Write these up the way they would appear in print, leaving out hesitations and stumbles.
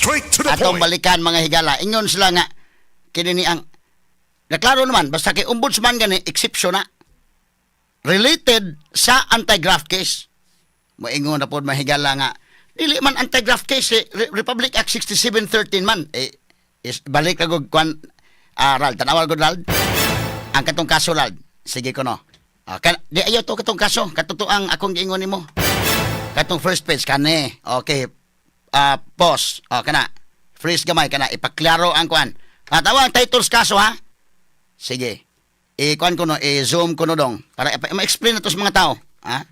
Straight to the Atong point. balikan, mga higala. Ingon sila nga kini ni ang naklaro naman basta kay ombudsman gani, exception na related sa anti-graft case. Moingon na pod, mahigala, nga dili man anti-graft case eh, Republic Act 6713 man eh, is, balik agog kwan, Rald, tanawa gud, Rald, ang katong kaso, Rald. Sige ko no. Kan, di ayo to katong kaso, katotoang akong giingon nimo, katong first page kani. Okay, pause. Oh, kana, freeze gamay kana, ipaklaro ang kwan. Tawa ang titles kaso ha. Sige, i-kwan ko no, i-zoom ko no dong para ma-explain na to sa mga tao ha.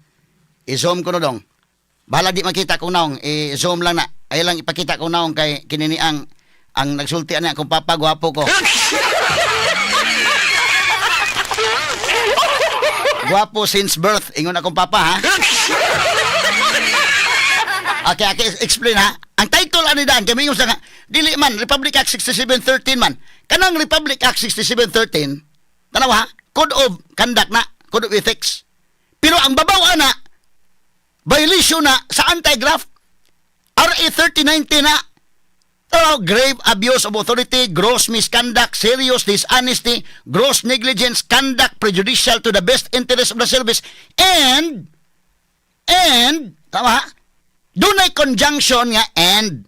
I-zoom ko no dong. Bahala di makita kung naong, i-zoom lang na. Ay lang ipakita kung naong kay kinini ang nagsulti ani akong papa, gwapo ko. Gwapo since birth, ingon akong papa ha. Okay, explain ha. Ang title ani daan kami yung sa nga dili man Republic Act 6713 man. Kanang Republic Act 6713, tanawa ha, Code of Conduct na, Code of Ethics. Pero ang babaw ana, violation na sa anti-graft, RA 3090 na. Tanaw, grave abuse of authority, gross misconduct, serious dishonesty, gross negligence, conduct prejudicial to the best interest of the service, and, tama ha? Dunay conjunction nga and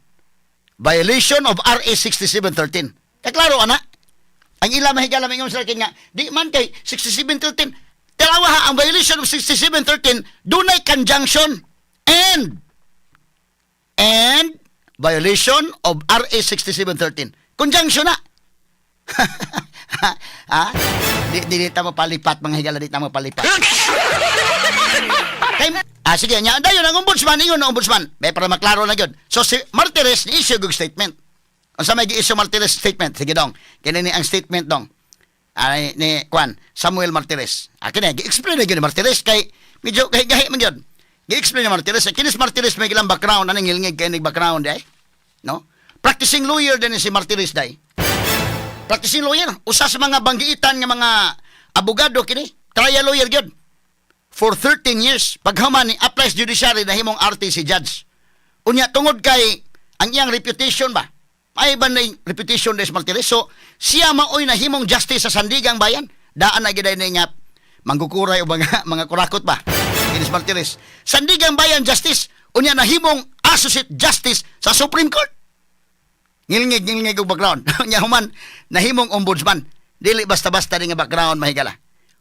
violation of RA 6713. Kaklaro, ana? Ang ila, mahigala, may sa nga, di man kay 6713. Tanawa ha, ang violation of 6713, dunay conjunction and violation of RA 6713. Conjunction na. Ha? Di ta mapalipat, mga higala, di ta mapalipat. Kay, sige, nya, dayon ang ombudsman, ingon ang ombudsman. May para maklaro na gyud. So si Martires ni issue og statement. Unsa may gi-issue Martires statement? Sige dong. Kini ni ang statement dong. Ay ni Kwan Samuel Martires. Kini gi-explain na gyud ni Martires kay medyo gahi gahi man gyud. Gi-explain ni Martires. Kini si Martires may ilang background aning ngilngig kay nig background day. No? Practicing lawyer din ni si Martires day. Practicing lawyer, usa sa mga banggiitan nga mga abogado kini, trial lawyer gyud. For 13 years, paghuman ni apply sa judiciary, nahimong RTC judge. Unya tungod kay ang iyang reputation ba? Ay ba na reputation des Martires? So, siya maoy nahimong justice sa Sandigang Bayan. Daan na giday ni nga mangkukuray o mga kurakot ba? Kinis Martires. Sandigang Bayan justice, unya nahimong associate justice sa Supreme Court. Ngilngig, ngilngig og background. Unya human nahimong ombudsman. Dili basta-basta ni nga background, mahigala.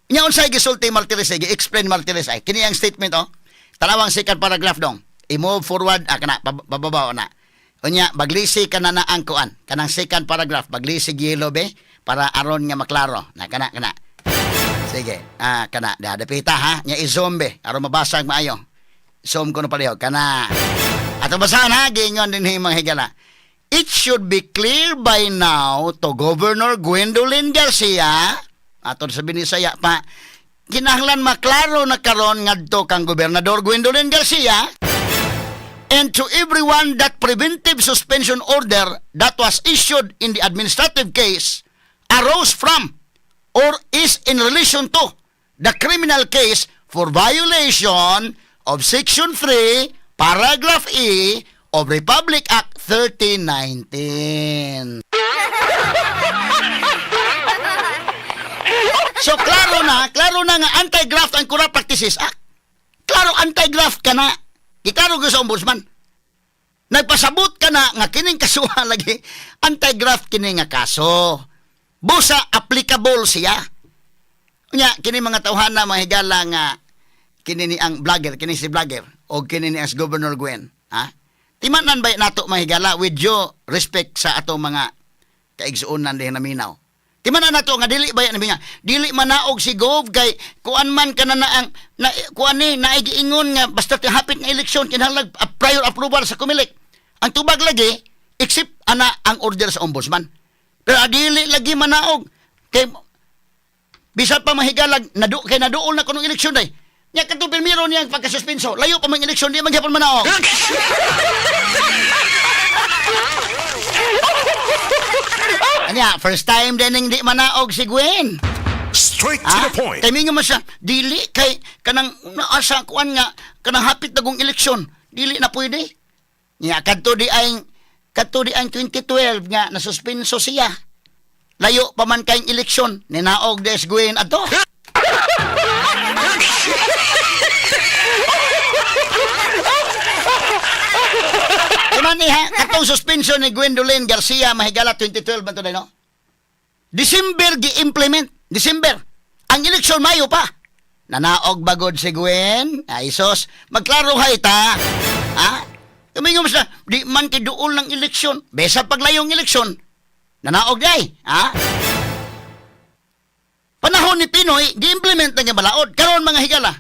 Unya unsay gisulti Martires ay, gi-explain Martires ay. Kini ang statement oh. Tanawang second paragraph dong. I-move forward kana bababaw na. Unya baglisi ka na na ang kuan. Kanang second paragraph baglisi yellow be para aron nga maklaro. Na kana kana. Sige, kana da dapita ha. Nya i-zoom be aron mabasa ang maayo. Zoom ko na palihog kana. Ato basahan ha, giingon din mga higala. It should be clear by now to Governor Gwendolyn Garcia, ato sa Binisaya pa, kinahanglan maklaro na karon ngadto kang Gobernador Gwendolyn Garcia and to everyone that preventive suspension order that was issued in the administrative case arose from or is in relation to the criminal case for violation of Section 3, Paragraph E of Republic Act 3019. So klaro na nga Anti-Graft and Corrupt Practices Act. Klaro anti-graft ka na. Giklaro ko sa ombudsman. Nagpasabot ka na nga kining kasuha lagi anti-graft kini nga kaso. Busa applicable siya. Unya kini mga tawhana, mga higala, nga kini ni ang vlogger, kini si vlogger o kini ni ang Governor Gwen, ha? Timanan ba nato, mga higala, with due respect sa atong mga kaigsuonan diha naminaw. Timanan nato nga dili ba yan nga dili manaog si Gov kay kuan man kana na ang na, kuan ni naigiingon nga basta hapit nga eleksyon kinahanglan prior approval sa COMELEC. Ang tubag lagi except ana ang order sa ombudsman. Pero dili lagi manaog kay bisan pa mahigalag nadu kay naduol na kunong eleksyon day. Nya kadto pirmiro niya ang pagkasuspenso. Layo pa mang eleksyon, di man gyapon manaog. Anya, first time din ning di manaog si Gwen. Straight to the point. Kay mingon man siya, dili kay kanang naasa kuan nga kanang hapit na kong eleksyon, dili na pwede. Nya kadto di ay Kadto di ang 2012 nga nasuspenso siya. Layo pa man kayong eleksyon, ninaog des Gwen adto. Iman niya, katong suspension ni Gwendolyn Garcia Mahigala 2012 man to day, no? December gi-implement. December. Ang eleksyon Mayo pa. Nanaog bagod si Gwen. Ay sos, magklaro hay ta. Ha? Tumingom siya, di man kay duol ng eleksyon. Besa paglayong eleksyon, nanaog day. Ha? Panahon ni Pinoy, gi-implement na nga balaod. Karon mga higala.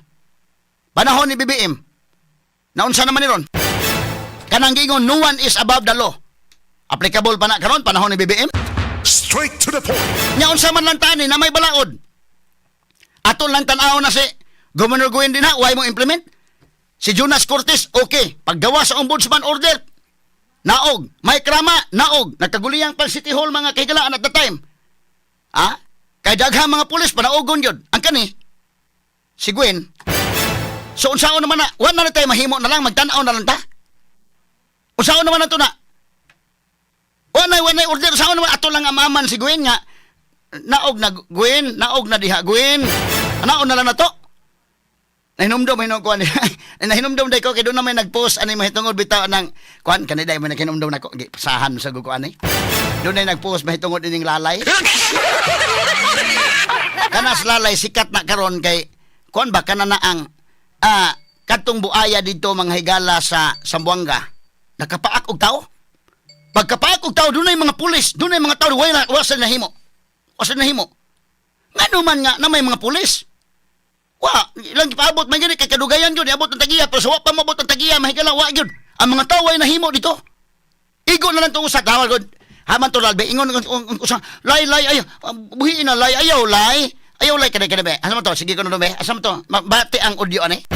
Panahon ni BBM. Naunsa naman ni ron? Kanang giingon, no one is above the law. Applicable pa na karon panahon ni BBM? Straight to the point. Nya unsa man lang tani na may balaod. Ato lang tan-aw na si Governor Gwen din ha, why mo implement? Si Jonas Cortez, okay. Paggawa sa ombudsman order, naog. May krama, naog. Nagkaguliyang pang City Hall mga kahigalaan at the time. Ha? Kay daghang mga pulis, panaogon yun. Ang kani, si Gwen, so unsaon naman na, wala na tayo mahimo na lang, magtanaw na lang ta. Unsaon naman na to na, wala na order, unsaon naman, ato lang amaman si Gwen nga, naog na Gwen, naog na diha Gwen. Naog na lang na to. Nahinumdum hinom ko ani. Nahinumdum day ko kay doon na may nagpost ani mahitungod bitaw ng kuan kani day may naghinumdum nako gipasahan sa ko ani. Doon ay nagpost mahitungod ining lalay. Kanas lalay sikat na karon kay kuan ba kana na ang kadtong buaya didto mga higala sa Sambuanga. Nakapaak og tao. Pagkapaak og tao dunay mga pulis, dunay mga tao wala wa sa nahimo. Wa sa nahimo. Ngano man nga na may mga pulis. Wa, ilang gipaabot man gyud kay kadugayan gyud iabot ang tagiya pero sa wa pa moabot ang tagiya mahigala wa gyud. Ang mga tao ay nahimo dito. Igo na lang tong usa tawag gud. Haman to lalbe ingon ang usa lay lay ay buhiin na lay ayaw lay. Ayaw lay kada kada be. Asa man to? Sige ko na be. Asa man to? Bati ang audio ani.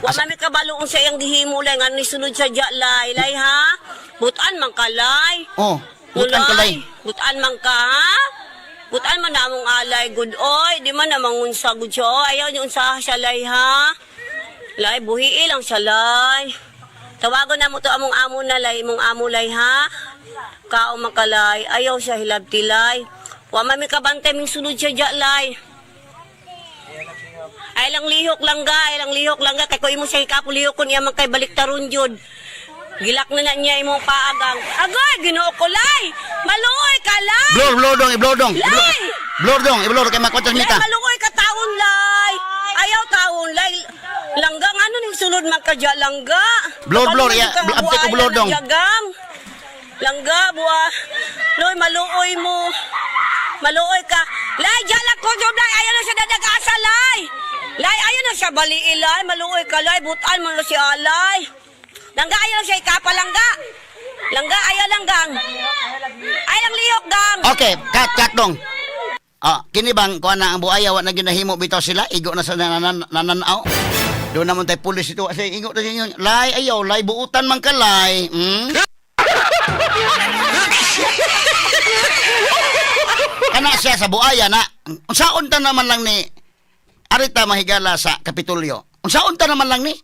Wa man mi kabalo unsa iyang gihimo lay nga ni sulod sa dya lay lay ha. Butan man ka lay. Oh, butan ka lay. Butan man ka ha. Butan man na among alay good oy, di man na mangunsa gud siya. Oy. Ayaw niyo unsa siya lay ha. Lay buhii lang siya lay. Tawagon na mo to among amo na lay, imong amo lay ha. Kao man ka lay, ayaw siya hilabti lay. Wa man mi kabantay ming sulod siya dya lay. Ay lang lihok lang ga, ay lang lihok lang ga. Kay ko imo siya hikapo lihok kun iya man kay balik taron jud. Gilak na na niya imong paagang. Agoy, Ginoo ko lay. Maluoy ka lay. Blur blur dong, i-blur dong. Lay! Blur dong, i-blur kay makwatras Lay, mita. maluoy ka taon lay. Ayaw taon lay. Langga nga ano ning sulod man ka dya, langga. Blur, blur, Kapaluoy iya. ka nga, Abti ko buaya blur ng dong. Jagang. Langga, buwa. Loy, maluoy mo. Maluoy ka. Lay, dya lang ko, lay. Ayaw na siya dadag-asa, lay. Lay, ayaw na siya balii, lay. Maluoy ka, lay. Butan mo na siya, lay. Langga, ayaw na siya ikapa, langga. Langga, ayaw lang, gang. Ayaw lang lihok, gang. Okay, cut cut dong. Ah, kini bang kuan na ang buaya wa na ginahimo bitaw sila igo na sa nananaw. Doon naman tayo pulis ito kasi igo na inyo. Lay ayaw, lay buutan man ka lay. Hmm? Kana siya sa buaya na. Unsaon ta naman lang ni Arita mahigala sa Kapitolyo. Unsaon ta naman lang ni?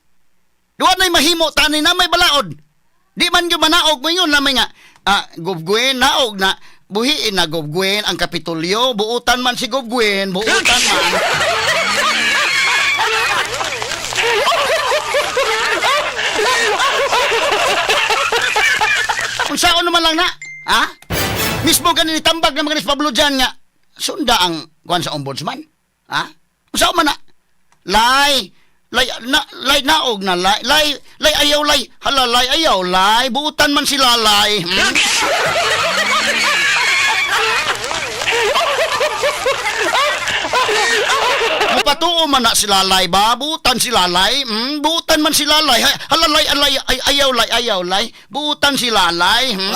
Duwa na'y mahimo tani na may balaod. Di man gyud manaog mo yun lamay nga Gubgwen naog na buhiin na Gubgwen ang Kapitolyo, buutan man si Gubgwen, buutan man. Unsaon naman lang na? Ha? Mismo ganin itambag ng mga ni Pablo dyan nga sunda ang kuan sa ombudsman. Ha? Unsaon man na? Lay, lay na lay naog na lay lay lay ayaw lay hala lay ayaw lay buutan man sila lay. Hmm? Mapatuo man na sila lay ba buutan sila lay. Hmm? Buutan man sila lay. Hala lay alay ay, ayaw lay ayaw lay buutan sila lay. Hmm?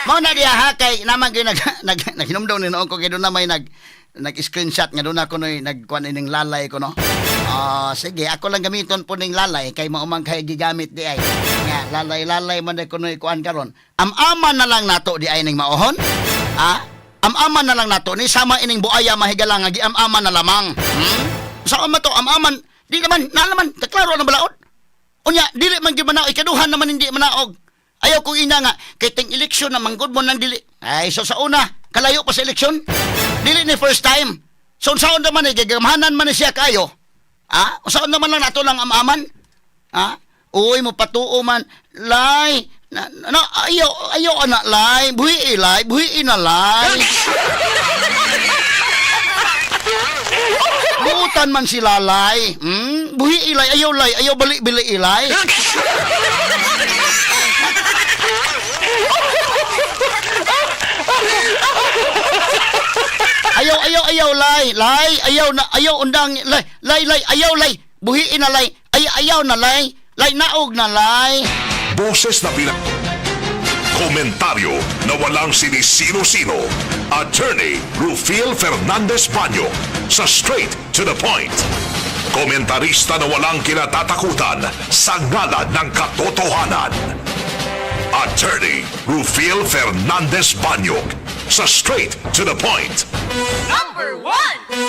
Mao na diha ha kay naman gyud nag nag naghinumdum ni noon ko kay doon na may nag nag screenshot nga doon ako noy nagkuan ining lalay ko no. Ah, sige, ako lang gamiton po ning lalay kay mao man kay gigamit di ay. Nga lalay-lalay man day kunoy kuan karon. Am-aman na lang nato di ay ning maohon. Ah, Amaman na lang nato ni sama ining buaya mahigala nga giamaman na lamang. Sa man to amaman, di naman na naman klaro na balaod. Unya dili man gyud manaog, ikaduhan naman hindi manaog. Ayaw kong ina nga kay ting eleksyon na manggod mo nang dili. Ay, so sa una, kalayo pa sa eleksyon. Dili ni first time. So unsaon naman eh, gigamhanan man ni siya kayo. Ah, unsaon naman lang nato lang amaman? Ha? Uy, mo patuo man. Lay, na, na, ayaw, ayaw ana, lay. Buhi lay, buhi na, lay. Buutan man sila, lay. Buhi ilay, ayaw, lay, ayaw bali bili ilay. Ayaw, ayaw, ayaw, lay. Lay, ayaw na, ayaw, undang, lay, lay, lay, ayaw, lay. Buhiin na, lay. Ay, ayaw na, lay. Lay, naog na, lay. Boses na pina... Komentaryo na walang sinisino-sino. Attorney Rufiel Fernandez Banyo sa Straight to the Point. Komentarista na walang kinatatakutan sa ngalan ng katotohanan. Attorney Rufiel Fernandez Banyok sa Straight to the Point. Number 1!